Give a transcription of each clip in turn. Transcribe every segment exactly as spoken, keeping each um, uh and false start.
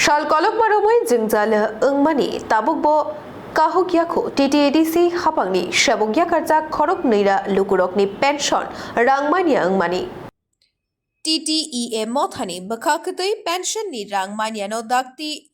Sal kolokma romwi jwngjal wngmani tabukbo kahuk yakho T T A D C hapangni sebok yakarjak khorok nwi ra lukurokni pension rang manya wngmani. T T E A mothani bwkha kwtwi pension ni rang manyano dakti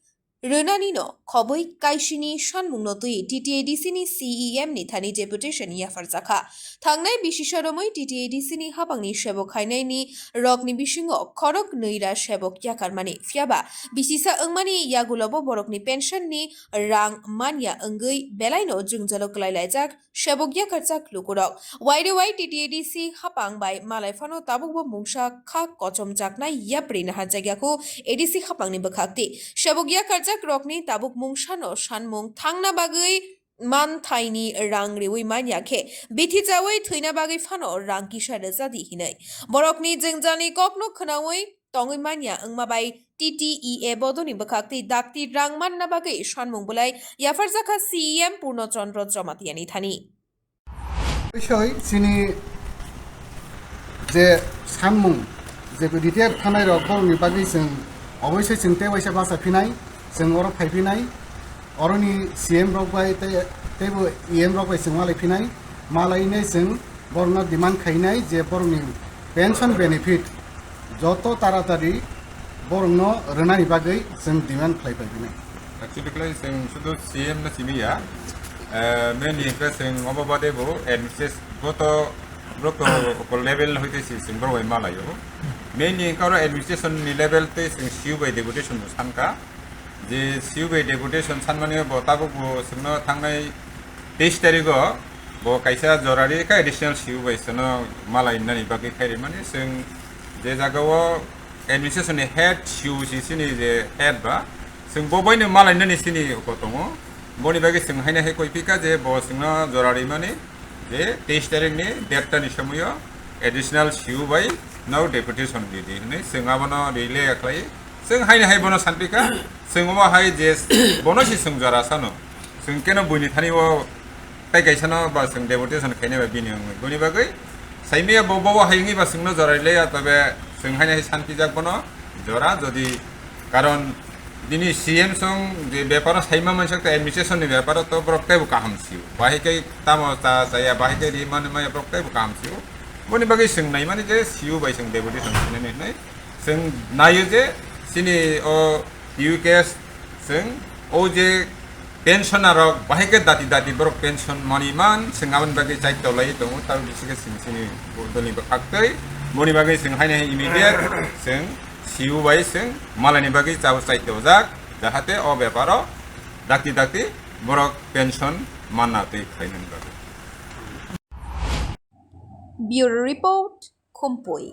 rwnanino khobwi kaisini sanmungno twi T T A D C ni C E M ni thani deputation yapharjakha. Thangnai bisisa romwi T T A D C ni hapangni sebok khainaini rokni bisingo khorok nwi ra sebok yakarmani. Phiyaba bisisa wngmani yagulobo borokni pension ni rang manya wngwi belaino jwngjalo kwlai laijak sebok yakarjak lukurok. Wairewai T T A D C hapang bai malai phano tabukbo mungsa kha kochomjaknai yapri naharjakyaku A D C hapangni bwkhakti. Sebok yakarjak rokni tabuk mungsano sanmung thangna bagwi manthaini rang riwi manya khe bithi chawi thwina bagwi phano rang kisa rwjadi hinwi. Borokni jwngjalni kokno khwnawi tongwi manya wngma bai T T E A bodoni bwkhak tei dakti rang manna bagwi sanmung bwlai yapharjakha C E M Purno Chandra Jamatia ni thani. Oboisoi chini je sanmung, je retired thanai rok borokni bagwi chwng oboisoi chwng tei waisa bacha phinai, chwng oro phai phinai, oroni C M rok bai tei, teibo E M rok bai chwng malai phinai, malai nai chwng borokno demand khainai je borokni pension benefit joto taratari borokno rwnani bagwi chwng demand khlai pai phinai. Actually, khlai chwng sudu C M no simi ya, eh, mainly hwnkhe chwng obo bade bo administration goto borok to level hoite si chwng borok bai malaio. Mainly hwnkhe oro administration ni level tei chwng C U bai deputation bo sanka. Je C U bai deputation sanmani bo tabuk bo chwngno thangnai teis tarigo bo kaisa jora ri kha additional C U bai chwngno malai nani bagwi khai rimani. Chwng je jagao administration ni head C U C C ni je head ba chwng bo baino malai nani sini ko tongo. Boni bagwi chwng haino hai koi phika je bo chwngno jora rimani je teis tarik ni derta ni somoyo additional C U bai no deputation ridi hinwi chwng abono rile khlai. Chwng haino hai bono sanpikha, chwng omo hai je bono si chwng jora sano. Chwng keno buini thani o tai kaisano ba chwng deputation khainai ba bini wngwi. Boni bagwi saimaya bo, bo hai wngwi ba chwngno jora rilaiya, tobe chwng haino hai sanpijak bono jora, jodi karon bini C M song je beparo saima mansak ta administration ni beparo to borok teibo kaham sio. Bahai kai tamo ta chaya, bahai kai ri mani maya borok teibo kaham sio. Boni bagwi chwng nai mani je C U bai chwng deputation khainani hinwi. Chwng naio je chini o T U K S chwng o je pensioner rok bahai khe dati dati borok pension mani man chwng aboni bagwi chaito lai tongo, tabo bisi khe chwng chini dolni bwkhak tei boni bagwi chwng haino hai immediate chwng C U bai chwng malaini bagwi chabo chaito jak, jahate o beparo dakti dakti borok pension manna tei khlainani bagwi. Bureau Report, Khumpui.